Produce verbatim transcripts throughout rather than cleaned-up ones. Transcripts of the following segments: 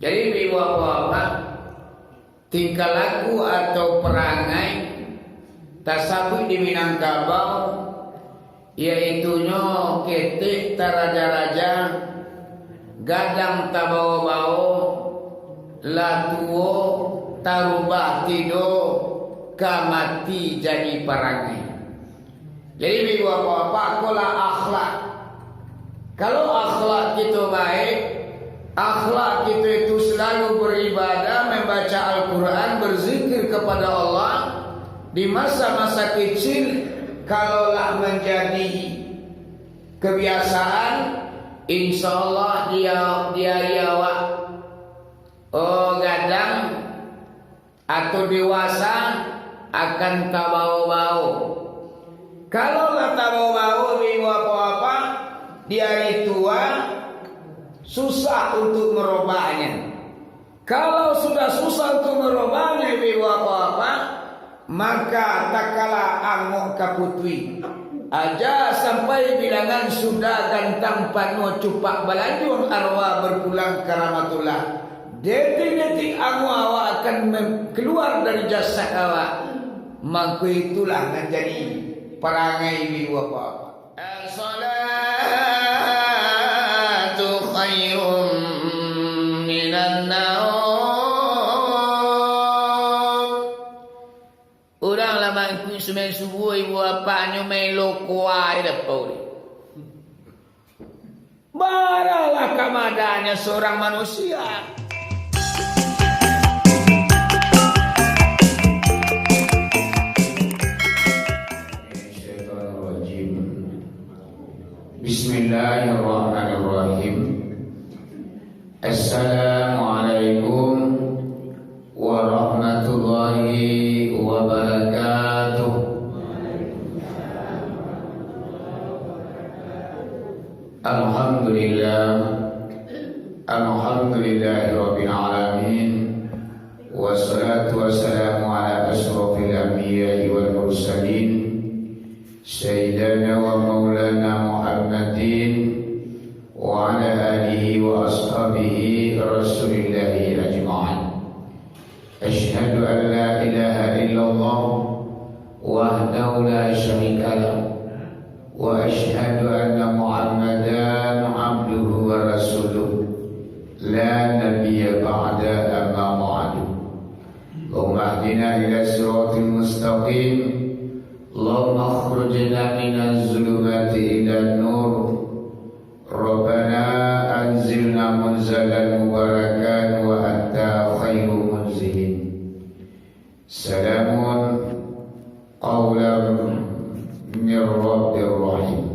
Jadi, ibu bapak-bapak, tingkah laku atau parangai tasabuik di Minangkabau, yaitunyo ketek taraja-raja, gadang tabao-bao, lah tuo tarubah tido, ka mati jadi parangai. Jadi, ibu bapak-bapak, ko lah akhlak. Kalau akhlak kito baik, akhlak kito itu selalu beribadah, membaca Al-Quran, berzikir kepada Allah di masa-masa kecil, kalau lah menjadi kebiasaan, insya Allah dia, dia, dia awak, oh, gadang atau dewasa akan tabao-bao. Kalau lah tabao-bao, ibu bapak-bapak, di hari tua susah untuk merubahnya. Kalau sudah susah untuk merubahnya, ibu bapak-bapak, maka takala angok ka putui. Aja sampai bilangan sudah gantang panuah cupak balanjuang arwah berpulang ka rahmatullah. Detik-detik angok awak akan mem-, keluar dari jasad awak, mangko itulah nan jadi parangai ibu bapak-bapak. As-salatu khairum minan naum. Urang lah mangkuik sumbayang subuah, ibu bapaknyo main lokoa di dapau ni. Baralah kamadanya seorang manusia. Bismillahirrahmanirrahim. Assalamualaikum warahmatullahi wabarakatuh. Alhamdulillah. Alhamdulillahirabbil alamin. Wassalatu wassalamu ala asyrafil anbiya'i wal mursalin, sayyidina wa maulana Muhammadin, wa ala alihi wa ashabihi rasulillahi ajma'in. Asyhadu an la ilaha illallah wahdahu la syarika lah, wa asyhadu anna Muhammadan abduhu wa rasuluh, la nabiyya ba'da, amma ba'du. Allahumma ahdina ila siratil mustaqim. Allahumma akhrijna minaz zulumati ilan nur. Rabbana anzilna munzalan mubarakan wa anta khairu munzilin. Salamun qaulan mir rabbir rahim.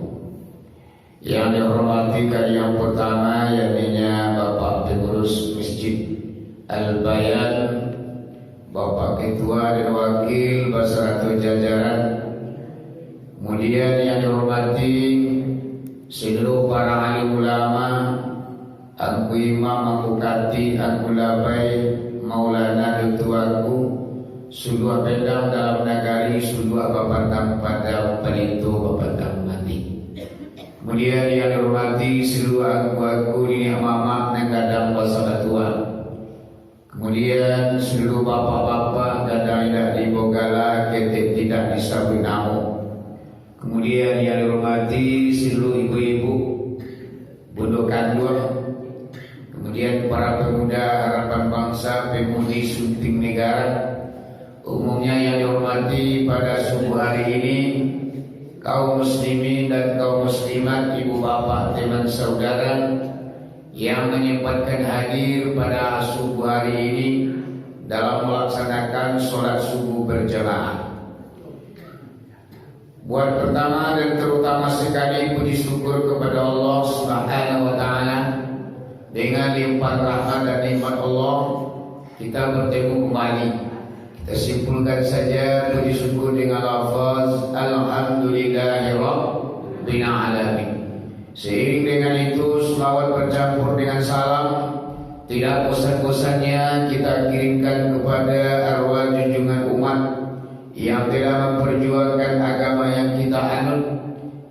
Yang dihormati kali yang pertama, yakninya Bapak Pengurus Masjid Al-Bayan, Bapak Ketua dan Wakil basarato jajaran. Kemudian yang dihormati seluruh para alim ulama, Angku Imam, Angku Katik, Angku Labai, Maulana Dutu Agung, Suluah Pendang dalam nagari, Suluah Bapandang Padang, Palito Bapandang Mati. Kemudian yang dihormati seluruh angku-angku, niniak mamak nan gadang basabatuan. Kemudian seluruh bapak-bapak gadang indak dibogala, ketek tidak disabuik namo. Kemudian yang dihormati seluruh ibu-ibu, bundo kanduang. Kemudian para pemuda harapan bangsa, pemudi sunting negara. Umumnya yang dihormati pada subuh hari ini, kaum muslimin dan kaum muslimat, ibu bapak, teman saudara yang menyempatkan hadir pada subuh hari ini dalam melaksanakan sholat subuh berjamaah. Buat pertama dan terutama sekali, puji syukur kepada Allah Subhanahu wa Ta'ala. Dengan limpahan rahmat dan nikmat Allah, kita bertemu kembali. Kita simpulkan saja puji syukur dengan lafaz, "Alhamdulillahirabbil alamin." Seiring dengan itu, selawat bercampur dengan salam tidak bosan-bosannya kita kirimkan kepada arwah junjungan umat yang telah memperjuangkan agama yang kita anut,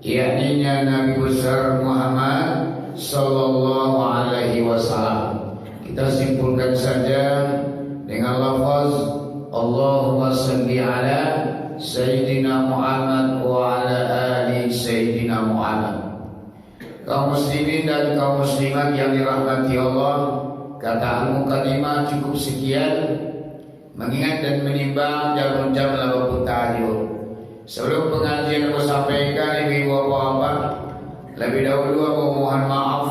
yakninya Nabi Besar Muhammad sallallahu alaihi wasallam. Kita simpulkan saja dengan lafaz, "Allahumma salli ala Sayyidina Muhammad wa ala ali Sayyidina Muhammad." Kaum muslimin dan kaum muslimat yang dirahmati Allah, kata al-mukaddimah cukup sekian, mengingat dan menimbang jarum jam lah baputar juo. Sebelum pengajian ambo sampaikan, ibu-ibu, bapak-bapak, lebih dahulu ambo mohon maaf,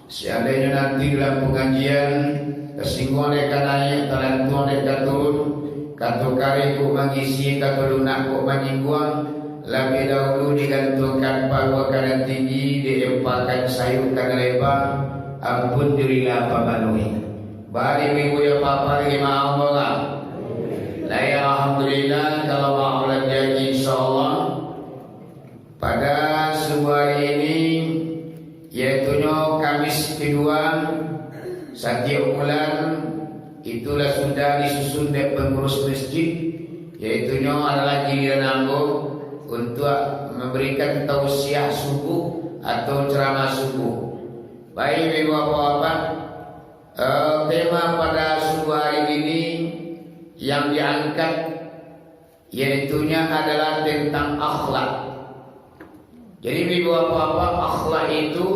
seandainya nanti dalam pengajian, tasingguang dek ka naiak, talantuang dek ka turun, kato kareh kok mangisi, kato lunak kok manyingguang, labiah dahulu digantungkan paruah ka nan tinggi, diempakan sayuik ka nan leba, ampun jo rila pamanuih. Bari minggu yang papa lagi maaf lah. Lah, ya, alhamdulillah, kalau maaf lah jadi, insyaallah. Pada subuh hari ini, yaitunyo Kamis kedua satiap bulan, itulah sudah disusun dek pengurus masjid, yaitunyo adalah giliran ambo untuak mambarikan tausiah subuh atau ceramah subuh. Baik, ibu bapak-bapak, eh, tema pada subuh hari ini yang diangkat yaitunya adalah tentang akhlak. Jadi, ibu bapak-bapak, akhlak itu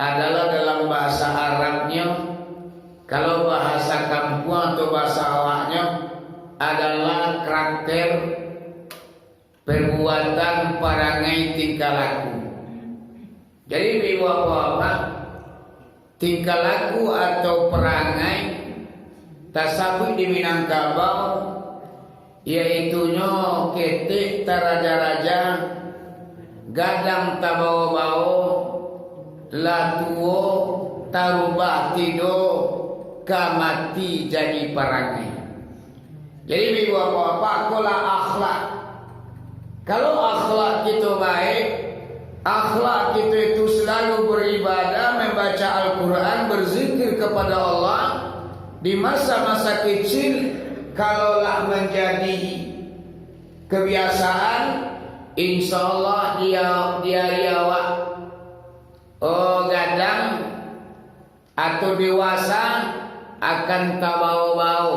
adalah dalam bahasa Arabnya, kalau bahasa kampuang atau bahasa awaknya adalah karakter, perbuatan, parangai, tingkah laku. Jadi, ibu bapak-bapak, tingkah laku atau parangai tasabuik di Minangkabau, yaitunyo ketek taraja-raja, gadang tabao-bao, lah tuo tarubah tido, ka mati jadi parangai. Jadi, ibu bapak-bapak, ko lah akhlak. Kalau akhlak kito baik, akhlak kito itu selalu beribadah, membaca Al-Quran, berzikir kepada Allah di masa-masa kecil, kalau lah menjadi kebiasaan, insya Allah dia, dia, dia awak, oh, gadang, atau dewasa akan tabao-bao.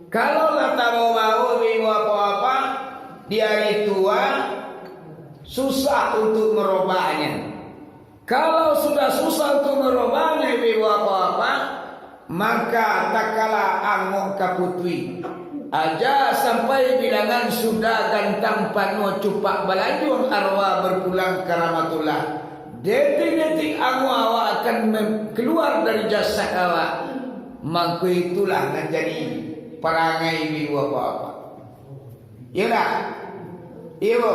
Kalau lah tabao-bao, ibu bapak-bapak, di hari tua susah untuk merubahnya. Kalau sudah susah untuk merubahnya, ibu bapak-bapak, maka takala angok ka putui. Aja sampai bilangan sudah gantang panuah cupak balanjuang arwah berpulang ka rahmatullah. Detik-detik angok awak akan mem-, keluar dari jasad awak. Mangko itulah nan jadi parangai ibu bapak-bapak. Iyo ndak? Iyo.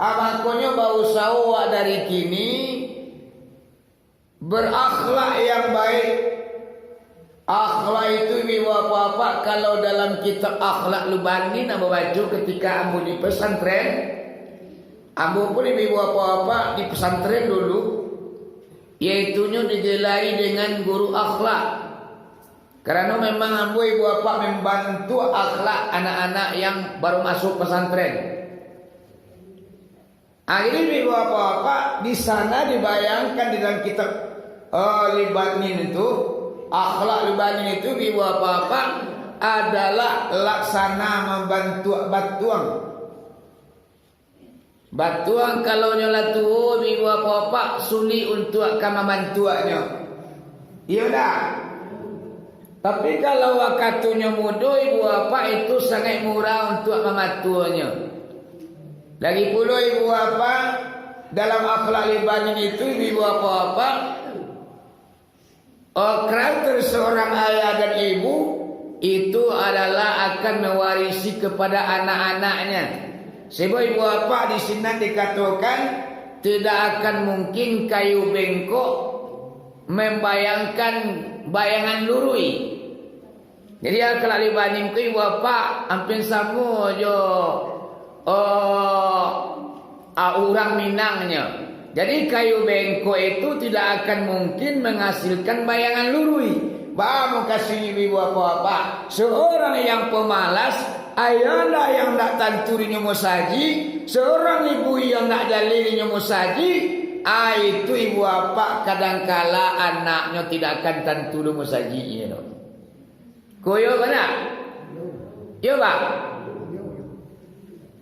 Ah, mangkonyo bausaho awak dari kini berakhlak yang baik. Akhlak itu, ibu bapak-bapak, kalau dalam kitab Akhlak Lubani nan babaco ketika ambo di pesantren, ambo pun, ibu bapak-bapak, di pesantren dulu, yaitunyo digelari dengan guru akhlak. Karano memang ambo, ibu bapak, membantu akhlak anak-anak yang baru masuk pesantren. Ah, jadi, ibu bapak-bapak, di sana dibayangkan di dalam kitab, eh, Libanin itu, Akhlak Libanin itu, ibu bapak-bapak, adalah laksana mambantuak batuang. Batuang kalau nyo lah tuo, ibu bapak-bapak, sulik untuak ka mambantuaknyo. Iyo ndak? Tapi kalau wakatunyo mudo, ibu bapak, itu sangaik murah untuak mamatuonyo. Lagi pulo, ibu bapak, dalam Akhlak Libanin itu, ibu bapak-bapak, oh, karakter seorang ayah dan ibu itu adalah akan mewarisi kepada anak-anaknya. Sebab ibu bapak di sinan dikatokan, tidak akan mungkin kayu bengkok membayangkan bayangan luruih. Jadi, Akhlak Libanin ko, ibu bapak, ampia samo jo, oh, ah, urang Minangnyo. Jadi, kayu bengkok itu tidak akan mungkin menghasilkan bayangan luruih. Baa mukasuiknyo, ibu bapak-bapak? Seorang yang pemalas, ayah ndak yang ndak tantu dinyo musaji, seorang ibu yang ndak jaleh dinyo musaji, Ah, itu ibu apak kadangkala anaknyo tidak akan tantu do musajiknyo tu. Koyo bana? Iyo, Pak?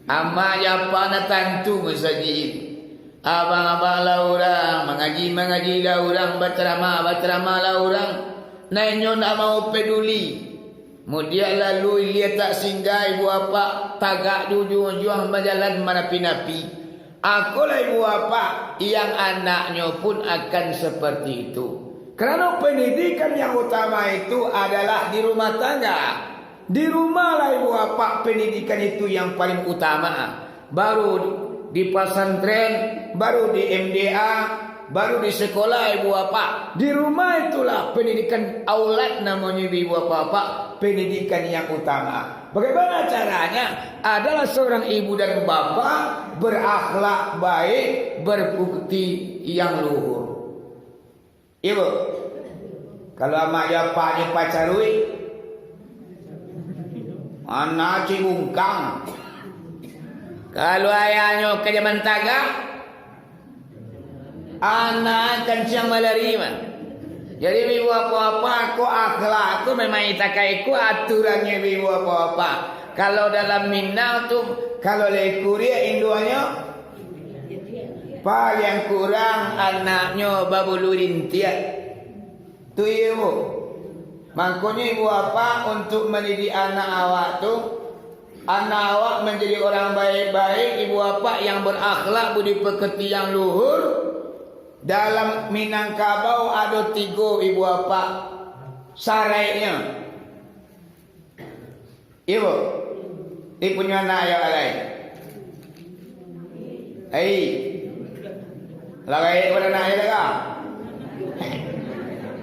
Amak jo apak nak tantu musajik. Abang-abang lah urang, mangaji-mangaji lah urang, bacaramah-bacaramah lah urang. Nan inyo ndak mau peduli. Mudiak lalu ilia tak singgah ibu apak, tagak di ujuang-ujuang bajalan manapi-napi. Akolah ibu apak, yang anaknyo pun akan seperti itu. Karano pendidikan yang utama itu adalah di rumah tangga. Di rumahlah ibu apak pendidikan itu yang paling utama. Baru di pasantren, baru di M D A, baru di sekolah ibu apak. Di rumah itulah pendidikan aulat namonyo ibu apak-apak, pendidikan yang utama. Bagaimana caranya? Adalah seorang ibu dan bapa berakhlak baik, berbukti yang luhur. Iyo, Bu. Kalau amak jo apaknyo pacaruik, anak cik bungkang. Kalau ayahnyo ka jaman tagak, anak kancing balari mah. Jadi, ibu apak-apak ko akhlak tu memang itakai ko aturannyo ibu apak-apak. Kalau dalam Minang tu, kalau lai kuriak induaknyo, paliang kurang anaknyo babulu rintiak. Tu iyo, Bu. Mangkonyo ibu apak untuk mandidik anak awak tu, anak awak manjadi urang baik-baik, ibu apak yang berakhlak budi pekerti yang luhur. Dalam Minangkabau ado tigo ibu apak saraiknyo. Iyo, Bu. Di punyo anak yo alai. Ai. Lah gaek baranak yo dah.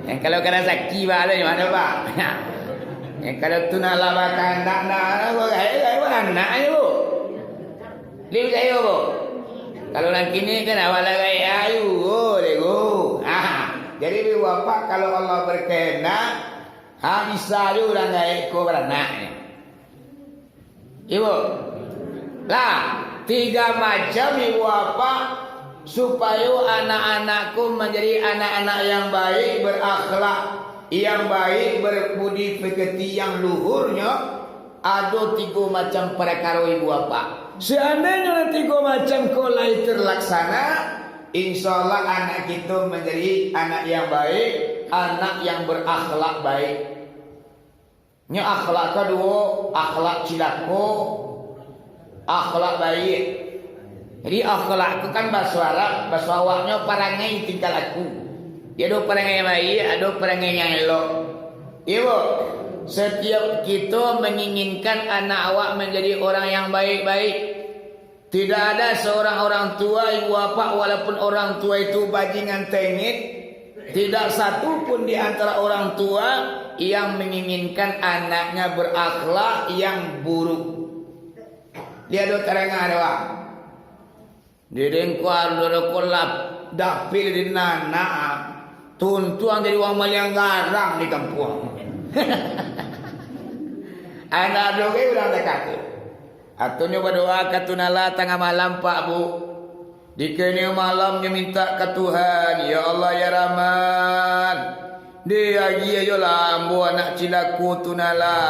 Yang kalau kana saki ba alai mano, Pak? Yang kalau tu nak lah bakahandak nak, lah gaek, gaek baranak yo, Bu. Di picayo, Bu. Kalau nan kini kan awak lah gaek ayu, oh, lego. Ah, jadi ibu apak kalau Allah berkehendak, ha, bisa jo urang gaek ko baranak. Iyo, Bu. Lah, tigo macam ibu apak, supayo anak-anak ko manjadi anak-anak yang baik, berakhlak yang baik, berbudi pekerti yang luhurnyo, ado tigo macam parakaro ibu apak. Seandainyo nan tigo macam ko lai terlaksana, insya Allah anak kito manjadi anak yang baik, anak yang berakhlak baik. Nyo akhlak kaduo, akhlak cilako, akhlak baiak. Jadi akhlak tu kan baso Arab, baso awaknyo parangai tingkah laku. Ado parangai baiak, ado parangai yang elok. Iyo, Bu, setiap kito menginginkan anak awak menjadi orang yang baik-baik. Tidak ada seorang orang tua, ibu apak, walaupun orang tua itu bajingan tengik, tidak satu pun di antara orang tua yang menginginkan anaknya berakhlak yang buruk. Liek do tarang ado, ah. Di dengko ado ko lah dapil di nana, tuntuang jadi urang maliang garang di kampuang. Anak ado ge urang dakek tu. Atonyo badoa ka Tunala tangah malam, Pak, Bu. Di kini malamnyo mintak ka Tuhan, "Ya Allah, ya Rahman, diagiah jolah ambo anak cilako Tunala."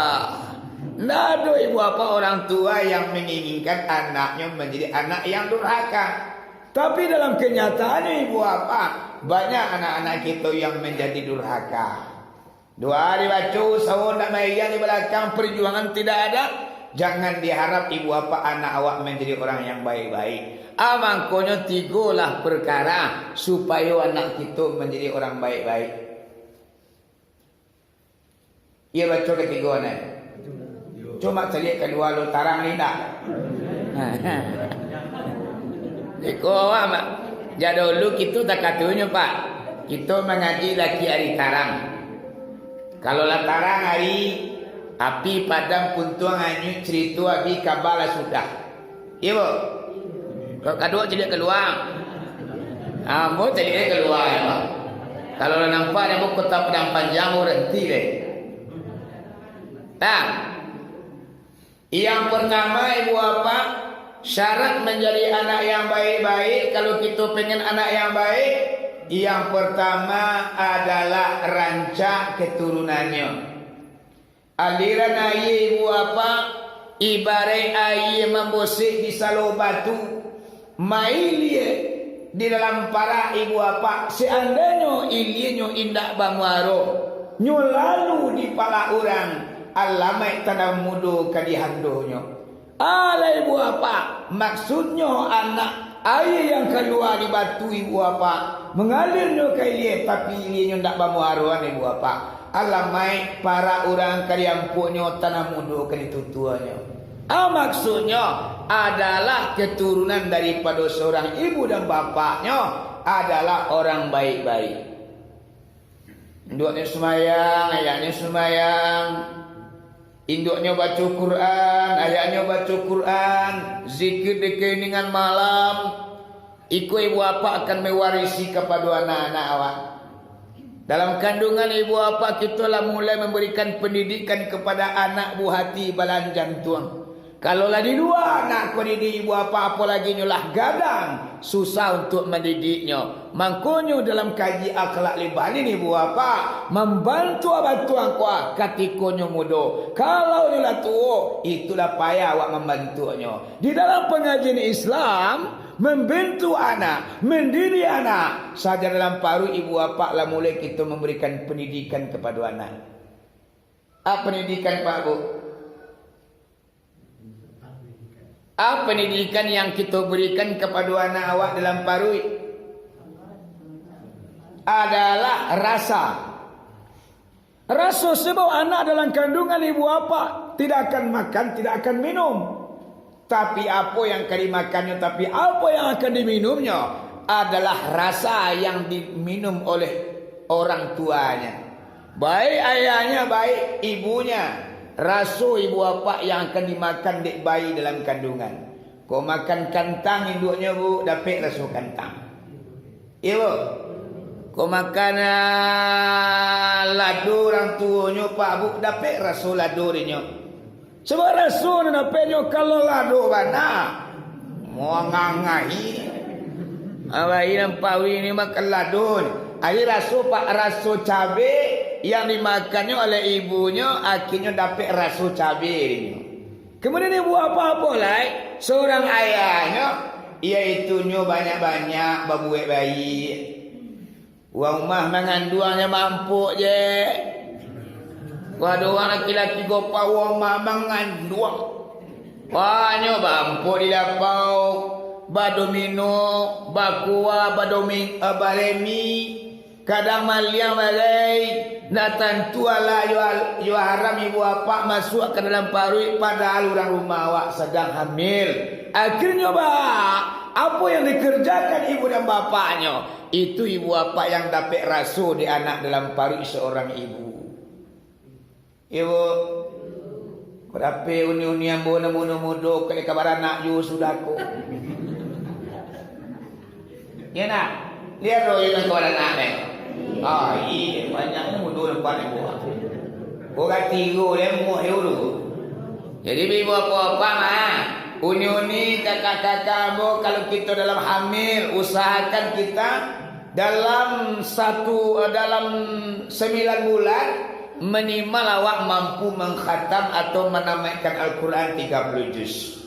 Ndak ado ibu apak orang tua yang menginginkan anaknyo manjadi anak yang durhaka. Tapi dalam kenyataannyo ibu apak, banyak anak-anak kito yang manjadi durhaka. Doa dibaco, usaho ndak maiya di balakang, perjuangan tidak ada. Jangan diharap ibu apak anak awak manjadi urang yang baik-baik. Ah, mangkonyo tigolah perkara supayo anak kito manjadi urang baik-baik. Iyo, baco katigo nyo. Cuma caliak kalua lo tarang ni ndak? Iko awak, Mak. Jak dulu kito takatunyo, Pak. Kito mangaji laki ari tarang. Kalau lah tarang ari, api padam puntuang anyuik, carito abih, kaba lah sudah. Iyo, Bu? Ka-, kaduo caliak kalua. Ambo caliak kalua, yo, Pak. Kalau lah nampak dek ambo Kota Padang Panjang, ambo baranti deh. Nah, yang pertama, ibu apak, Syarat manjadi anak yang baik-baik, kalau kito pengen anak yang baik, yang pertama adalah rancak keturunannyo. Aliran aia ibu bapak, ibaraik aia mambosek di salo batu, mailia di dalam parak ibu bapak, seandainyo ilianyo indak bamuaro, nyo lalu di parak urang, alamaik tanah mudo ka dihandonyo. Alah ibu bapak, maksudnyo anak, aia yang kalua di batu ibu bapak, mangalirnyo ka ilia, tapi ilianyo ndak bamuaroan ibu bapak. Alamaik parak urang ka diampuaknyo, tanah mudo ka ditutuanyo. Ah, maksudnyo adalah keturunan daripado seorang ibu dan bapaknyo adalah orang baik-baik. Induaknyo sumbayang, ayaknyo sumbayang. Induaknyo baco Quran, ayaknyo baco Quran, zikir di keheningan malam. Iko ibu bapak akan mewarisi kapado anak-anak awak. Dalam kandungan ibu bapak, kito lah mulai mambarikan pandidikan kapada anak buah ati balan jantuang. Kalau lah di lua anak ko didik ibu bapak, apolagi nyo lah gadang, susah untuak mandidiknyo. Mangkonyo dalam kaji akhlak libanin ibu bapak, mambantuak batuang ko katiko nyo mudo. Kalau nyo lah tuo, itulah payah awak mambantuaknyo. Di dalam pangajian Islam, mambantuak anak, mandidik anak, sajak dalam paruik ibu bapak lah mulai kito mambarikan pandidikan kapado anak. Apo pandidikan, Pak, Bu? Apo pandidikan yang kito barikan kapado anak awak dalam paruik? Adalah rasa. Raso, sebab anak dalam kandungan ibu bapak tidak akan makan, tidak akan minum. Tapi apo yang akan dimakannyo, tapi apo yang akan diminumnyo adalah rasa yang diminum oleh orang tuanya. Baik ayahnya, baik ibunya, raso ibu bapak yang akan dimakan dek bayi dalam kandungan. Kok makan kantang induaknyo, Bu, dapek raso kantang. Iyo, Bu. Kok makan, ah, lado urang tuonyo, Pak, Bu, dapek raso lado dinyo. Cubo raso nan dapeknyo, kalau lado bana, mangangahi. Abai nan pawi ni makan lado ni. Ari raso, Pak, raso cabe yang dimakannyo oleh ibunyo, akhirnyo dapek raso cabe dinyo. Kemudian ibu bapak apo lai? Seorang ayahnyo, yaitunyo banyak-banyak babuek baiak. Urang rumah manganduang nyo mampok je. Wah, ado urang laki-laki gopa, wah, ma-, manganduang. Wah, nyo bampok di lapau, badomino, bakua, badomi-, eh, baremi. Kadang maliang bagai, ndak tantu alah yo, yo haram ibu bapak masuak ka dalam paruik, padahal urang rumah awak sadang hamil. Akhirnyo, ba, apo yang dikerjakan ibu dan bapaknyo? Itu ibu bapak yang dapek raso di anak dalam paruik seorang ibu. Iyo, Bu. Kok dapek uni-uni ambo nan mudo-mudo, kok ka baranak juo sudah ko. Iyo nak? Liek lo, iyo nan ka baranak, eh. Ah, iyo, banyak mudo nampak ni, Bu. Urang tigo, lemo, iyo tu. Jadi, ibu bapak-bapak mah, uni-uni, kakak-kakak ambo, kalau kito dalam hamil, usahakan kita dalam satu, dalam sembilan bulan, minimal awak mampu mangkhatam atau manamaikkan Al-Quran tiga puluh juz.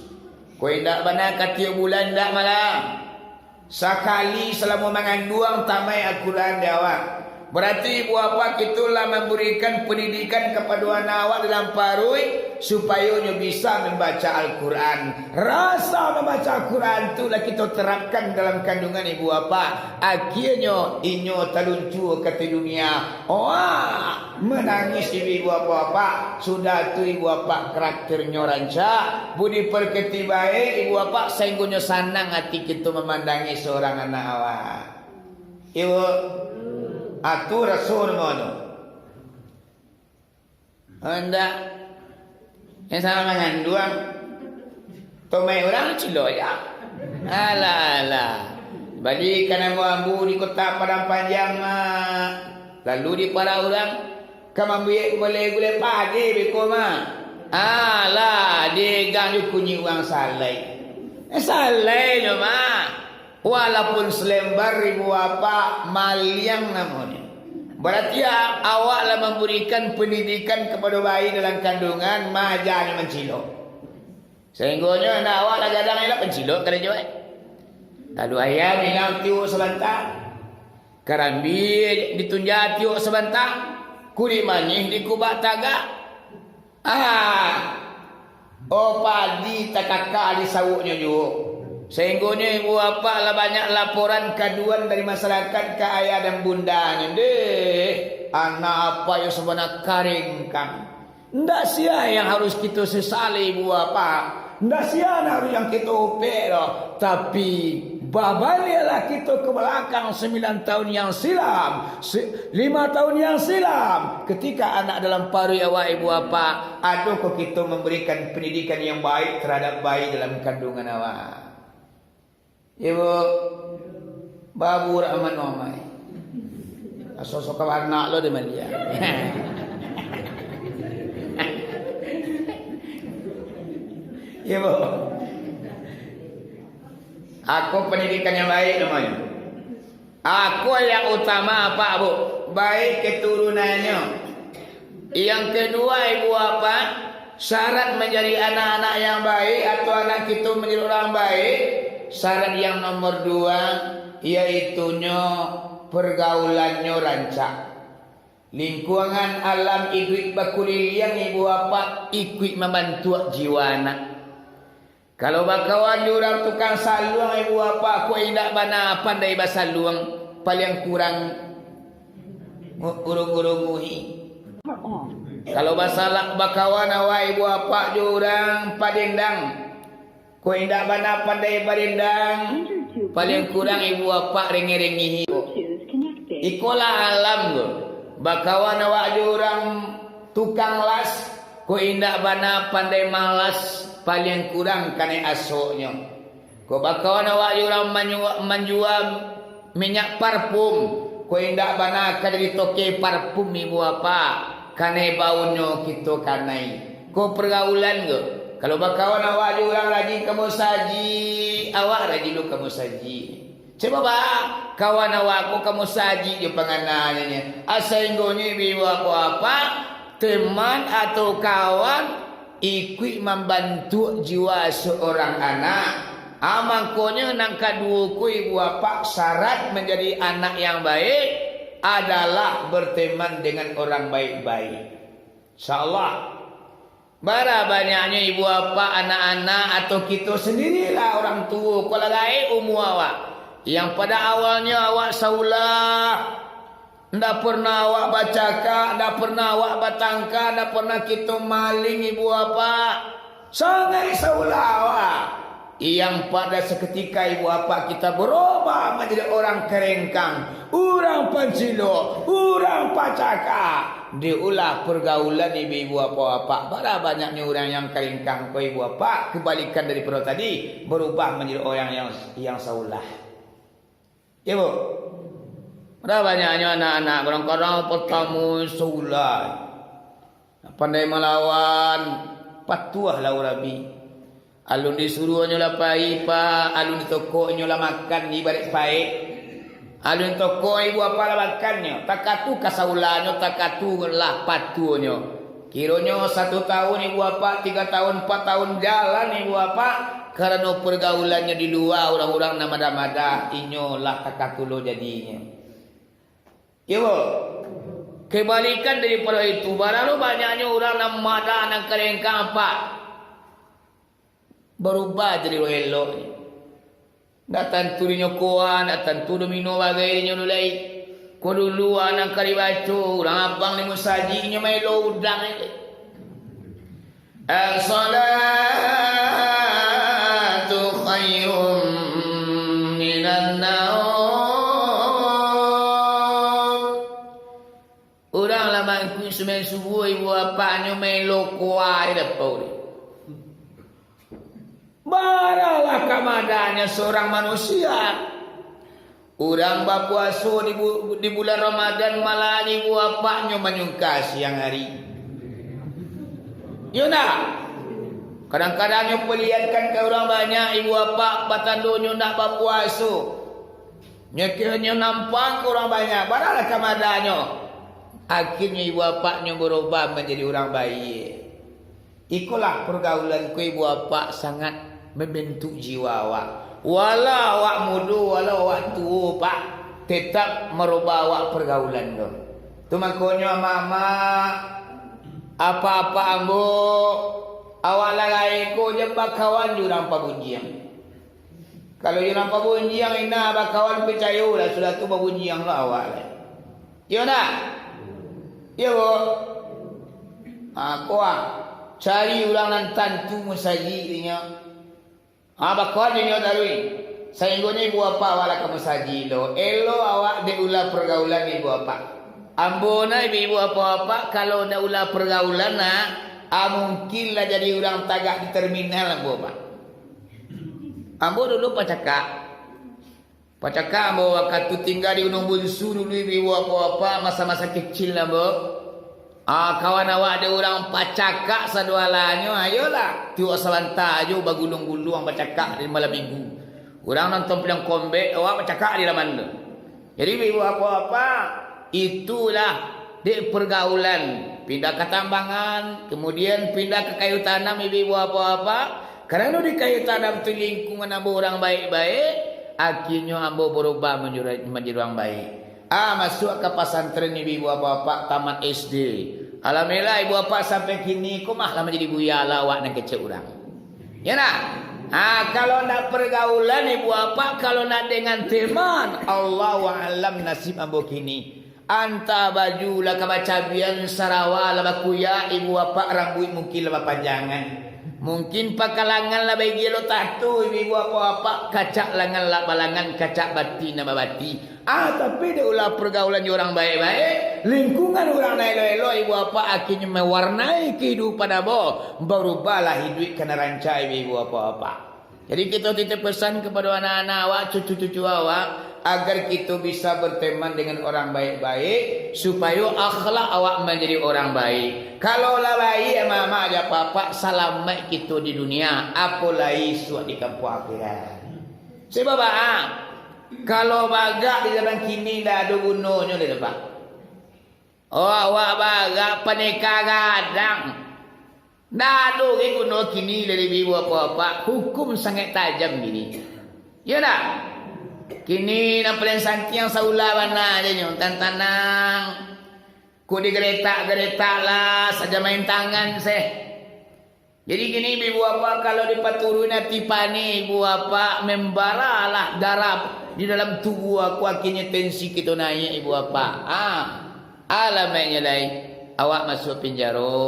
Kok indak bana, ka tiok bulan indak malah. Sakali salamo manganduang tamaik Al-Quran di awak. Barati ibu bapak kito lah mambarikan pandidikan kapado anak awak dalam paruik, supayo nyo bisa mambaca Al-Quran. Rasa mambaca Al-Quran tu lah kito terapkan dalam kandungan ibu bapak. Akhianyo inyo taluncua ka ateh dunia. Wah, manangih ibu bapak-bapak. Sudah tu ibu bapak karakternyo rancak, budi pekerti baik, ibu bapak, sainggonyo sanang ati kito mamandangi seorang anak awak. Ibu, atu raso namonyo. Handak. Yang sama manganduang. Tomai urang cilok ya. Alah, alah. Bali ka ambo-ambo di kota Padang Panjang, Mak. Lalu di parak urang, ka mambuek gulai-gulai padi beko, Mak. Alah, digang jo kunyik urang salai. Salai nyo mah. Walaupun salembar ibu bapak, maliang namonyo. Bararti a-, awak lah mambarikan pandidikan kapado bayi dalam kandungan, mah aja nyo mancilok. Sainggonyo anak awak lah gadang, elok pancilok karajo, eh. Lalu ayam inang tiok sabanta. Karambia ditunja tiok sabanta. Kulik manih dikubak tagak. Ah, oh, padi takaka di sawuknyo juo. Sainggonyo ibu bapak lah banyak laporan kaduan dari masyarakat ka ayah dan bundanyo. Deh, anak apak yo sabana karengkang. Ndak sia yang harus kito sesali, ibu bapak. Ndak sia nan harus yang kito upek doh. Tapi, babaliaklah kito ke belakang sembilan tahun yang silam, se-, lima tahun yang silam, ketika anak dalam paruik awak, ibu bapak, adokoh kito mambarikan pandidikan yang baik tarhadap bayi dalam kandungan awak? Ibu, babu Rahman Omai. Aso-aso ka anak lo di mandia. Ibu. Ako pandidikan yang baik namonyo. Ako yang utama, Pak, Bu, baik keturunannyo. Yang kedua, Ibu Bapak, syarat manjadi anak-anak yang baik atau anak kito manjadi urang baik, syarat yang nomor dua, yaitunyo pergaulannyo rancak. Lingkungan alam iduik bakuliliang, Ibu Bapak, ikuik mambantuak jiwa anak. Kalau bakawan jo urang tukang saluang, Ibu Bapak, kok indak bana pandai basaluang, paliang kurang ngu-, urung-urung nguhi. Kalau basalak bakawan awak, Ibu Bapak, jo urang padendang, kok indak bana pandai badendang, paliang kurang, Ibu Bapak, rengeh-rengehi. Ikolah alam tu. Bakawan awak jo urang tukang las, kok indak bana pandai malas, paliang kurang kanai asoknyo. Kok bakawan awak jo urang manyua-, manjua minyak parfum, kok indak bana ka jadi toke parfum, Ibu Bapak, kanai baunyo kito kanai. Kok pergaulan ko, kalau bakawan awak jo urang rajin ka musajik, awak rajin lo ka musajik. Cubo ba, kawan awak ko ka musajik jo pangananyo. Sainggonyo ibu bapak-bapak, teman atau kawan, ikuik mambantuak jiwa seorang anak. Ah, mangkonyo nan kaduo ko, ibu bapak, syarat manjadi anak yang baik adalah berteman dengan orang baik-baik. Insyaallah. Bara banyaknyo ibu bapak, anak-anak, atau kito sendirilah orang tuo, ko lah gaek umua awak, yang pada awalnyo awak saulah, ndak pernah awak bacakak, ndak pernah awak batangka, ndak pernah kito maling, ibu bapak. Sangaik saulah awak. Yang pada saketika ibu bapak kita berubah manjadi orang karengkang, urang pancilok, urang pacakak. Diulah pergaulan ibu-ibu bapak-bapak. Bara banyaknyo urang yang karengkang ko ibu bapak, kebalikan daripado tadi, berubah manjadi orang yang, yang saulah. Iyo, Bu? Bara banyaknyo anak-anak, kadang-kadang patamo saulah. Pandai malawan, patuahlah urabi. Alun disuruahnyo lah pai, Pak, alun ditokoknyo lah makan, ibarat paek. Alun tokok ibu bapak lah makannyo, takatu ka saulahnyo, takatu lah patuahnyo. Kironyo satu tahun ibu bapak, tiga tahun, empat tahun jalan ibu bapak, karano pergaulannyo di lua, urang-urang nan madah-madah, inyo lah takatu lo jadinyo. Iyo, Bu? Kebalikan daripado itu, bara lo banyaknyo urang nan madah, nan karengkang, Pak. Barubah jadi urang elok. Ndak tantu dinyo koa, ndak tantu domino bagai dinyo tu lai. Ko dulu nan ka dibaco, urang abang di musajik inyo maelo udang. As-salatu khairum minan naum. Urang lah mangkuik sumbayang subuah, ibu bapaknyo maelo koa di dapau. Baralah kamadahnyo surang manusia. Urang bapuaso di bu-, di bulan Ramadan, malah ibu bapaknyo manyungka siang ari. Iyo ndak? Kadang-kadang nyo palihatkan ka urang banyak, ibu bapak, batandonyo ndak bapuaso. Nyo kironyo nampak ka urang banyak, baralah ka madanyo. Akhirnyo ibu bapaknyo barubah manjadi urang baiak. Ikolah pargaulan ko, ibu bapak, sangat mambantuak jiwa awak. Walau awak mudo, walau awak tuo, Pak, tetap marubah awak pargaulan tu. Tu makonyo, amak-amak, apak-apak ambo, awak lai ko jan bakawan jo urang pabunjiang. Kalau jo urang pabunjiang, indak bakawan, picayolah, sudah tu babunjianglah awak lai. Iyo ndak? Iyo, Bu? Ha, ko ah, cari urang nan tantu musajik inyo. Ha, bakawan jo inyo taruih. Sainggonyo ibu bapak awak lah ka musajik lo. Elok awak dek ulah pargaulan ibu bapak. Ambo nah, ibu-ibu, bapak-bapak, kalau ndak ulah pargaulan nah, ah, mungkin lah jadi urang tagak di terminal ambo, Pak. Ambo dulu pacakak. Pacakak ambo wakatu tingga di Gunung Bunsu dulu, ibu-ibu, bapak-bapak, masa-masa kecil ambo. Ah, kawan awak dek urang pacakak sadoalahnyo, ayolah. Tiok sabanta ajo baguluang-guluang bacakak di malam minggu. Urang nonton pilihan kombek, awak bacakak di laman tu. Jadi, ibu-ibu, bapak-bapak, itulah dek pergaulan. Pindah ka Tambangan, kemudian pindah ka Kayu Tanam, ibu-ibu, bapak-bapak. Karano di Kayu Tanam tu lingkungan ambo urang baik-baik, akhirnyo ambo barubah manjadi, manjadi urang baik. Ah, masuak ka pasantren, ibu-ibu, bapak-bapak, tamat S D. Alhamdulillah, ibu bapak, sampai kini ko mah lah manjadi buya lah awak nan kecek urang. Ya nah? Ah, kalau ndak pergaulan, ibu bapak, kalau ndak dengan teman, Allahu a'lam nasib ambo kini. Antah baju lah ka bacabian, sarawa lah bakuyak, ibu bapak, rambuik mungkin lah bapanjangan. Mungkin pakalangan lah baigiah lo tato, ibu-ibu, bapak-bapak, kacak langan lah balangan, kacak bati nan babati. Ah, tapi dek ulah pergaulan jo urang baik-baik, lingkungan urang nan elok-elok, ibu bapak, akhirnyo mewarnai kehidupan ambo, barubahlah hiduik ka nan rancak, ibu-ibu, bapak-bapak. Jadi, kito titip pesan kapado anak-anak awak, cucu-cucu awak, agar kito bisa berteman dengan orang baik-baik, supayo akhlak awak manjadi orang baik. Kalau lah baik, amak-amak jo apak-apak, salamaik kito di dunia, apo lai isuak di kampuang akhirat. Sebab, ah, kalau bagak di zaman kini, ndak ado gunonyo lai, Pak. Oh, awak bagak paneka gadang. Ndak ado gai guno kini lai, ibu bapak-bapak. Hukum sangaik tajam kini. Iyo ndak? Kini nan paliang santiang saulah bana se nyo, tantanang. Kok digaretak-garetak lah, sajo main tangan se. Jadi kini, ibu bapak, kalau dipaturuik ati paneh, ibu bapak, membaralah darah di dalam tubuah aku, akhirnyo tensi kito naiak, ibu bapak. Ah, alamaiknyo lai, awak masuak pinjaro.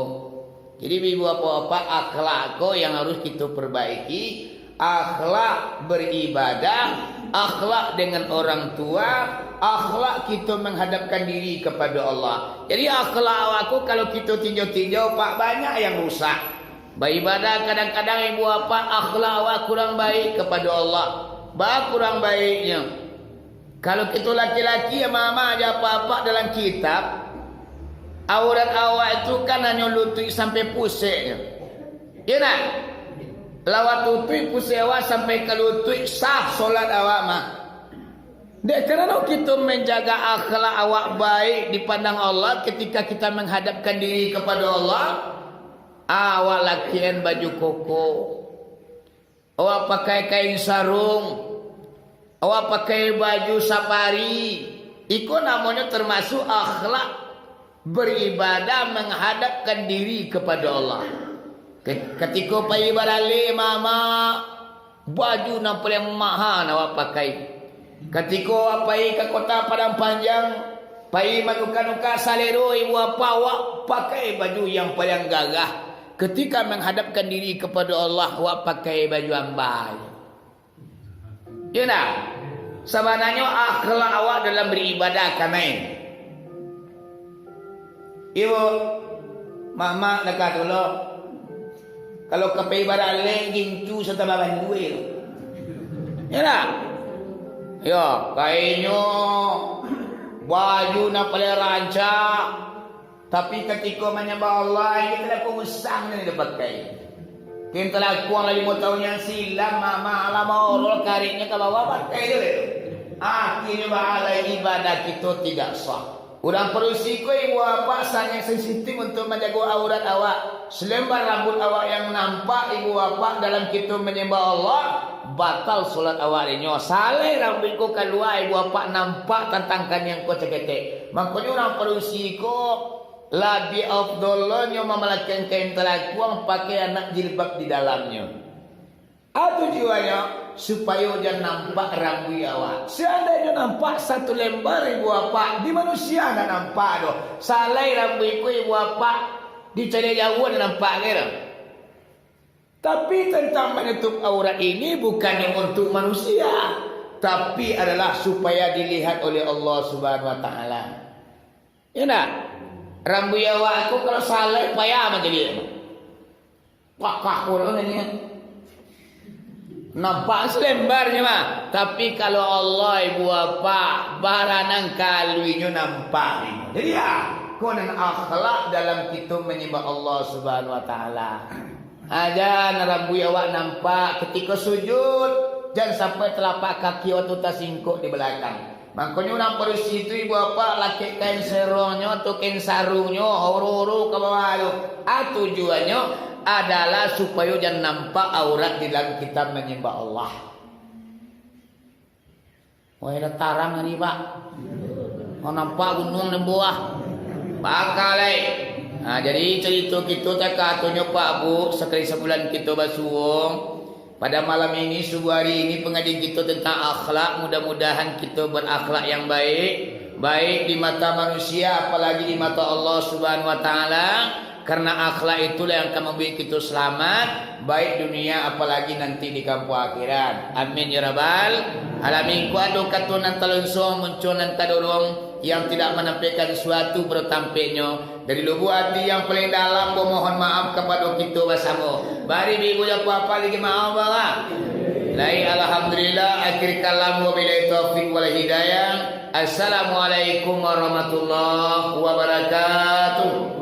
Jadi, ibu bapak-bapak, akhlak ko yang harus kito perbaiki, akhlak beribadah, akhlak dengan orang tua, akhlak kito menghadapkan diri kepada Allah. Jadi, akhlak awak ko kalau kito tinjau-tinjau, Pak, banyak yang rusak. Baibadah kadang-kadang, ibu bapak, akhlak awak kurang baik kapado Allah. Baa kurang baiknyo? Kalau kito laki-laki, amak-amak jo apak-apak, dalam kitab, aurat awak tu kan hanyo lutuik sampai puseknyo. Iyo ndak? Lawat lutuik, pusek awak sampai ka lutuik, sah solat awak mah. Dek karano kito manjaga akhlak awak baik dipandang Allah ketika kita menghadapkan diri kepada Allah, awak lakian baju koko, awak pakai kain sarung, awak pakai baju safari, iko namonyo termasuk akhlak beribadah menghadapkan diri kepada Allah. Ke-, katiko pai baralek, mamak, baju nan paliang maha nan awak pakai. Katiko awak pai ka kota Padang Panjang, pai manuka-nuka salero ibu bapak, awak pakai baju yang paliang gagah. Ketika menghadapkan diri kepada Allah, awak pakai baju ambai. Iyo ndak? Sabananyo akhlak awak dalam beribadah kanai. Iyo, mamak dakah tu lo. Kalau ka pai baralek, gincu satambah bandua tu. Iyo ndak? Iyo, kainnyo baju nan paliang rancak, tapi katiko manyambah Allah, inyo tu lah usang nan dipakai. Kain talakuang lah limo tahun nan silam, mama alam orol kareknyo ka bawah, pakai je lah tu. Akhirnyo baalai ibadah kito tidak sah. Urang padusi ko ibu bapak sangat sensitif untuk manjago aurat awak. Salembar rambuik awak yang nampak ibu bapak dalam kito manyambah Allah, batal solat awak dinyo. Salai rambuik ko kalua ibu bapak nampak tantang kaniang ko saketek. Makonyo urang padusi ko labiah afdolnyo mamalakian kain talakuang, pakai anak jilbab di dalamnyo. A tujuannyo, supayo jan nampak rambuik awak. Seandainyo nampak satu lembar ibu bapak, di manusia ndak nampak doh. Salai rambuik ko ibu bapak, dicaliak jauah ndak nampak kiro. Tapi tantang manutup aurat ini bukannyo untuk manusia, tapi adalah supaya dilihat oleh Allah Subhanahu wa Ta'ala. Yo ndak? Rambuik awak ko kalau salai payah manjadi. Pakah ko urang ni. Nampak salembarnyo mah. Tapi kalau Allah ibu bapak, bara nan kaluinyo nampak. Jadi ya, ko nan akhlak dalam kito manyambah Allah Subhanahu wa Ta'ala. Aja nan rambuik awak nampak katiko sujud, jan sampai talapak kaki awak tu tasingkok di balakang. Makonyo urang padusi tu ibu bapak lakek kain serongnyo atau kain sarungnyo, horo-horo ka bawah tu. A tujuannyo adalah supayo jan nampak aurat di dalam kito manyambah Allah. Wah, lah tarang ni, Pak. Mau nampak gunuang nan bawah. Bakal, eh. Nah, jadi carito kito takatunyo, Pak, Bu, sakali sabulan kito basuo. Pada malam ini, subuh hari ini, pangajian kito tantang akhlak. Mudah-mudahan kito berakhlak yang baik, baik di mata manusia, apalagi di mata Allah Subhanahu wa Ta'ala. Karena akhlak itulah yang akan mambuek kito salamat, baik dunia apalagi nanti di kampuang akhirat. Amin ya rabbal alamin. Kok ado kato nan talonsong, muncuang nan tadorong, yang tidak manampaikan suatu baru tampeknyo, dari lubuk ati yang paling dalam, bamohon maaf kapado kito basamo. Bari ibu-ibu jo apak-apak lagi maaf, bah. Lai, alhamdulillah, akhir kalam, wabillahi taufik wal hidayah. Assalamualaikum warahmatullahi wabarakatuh.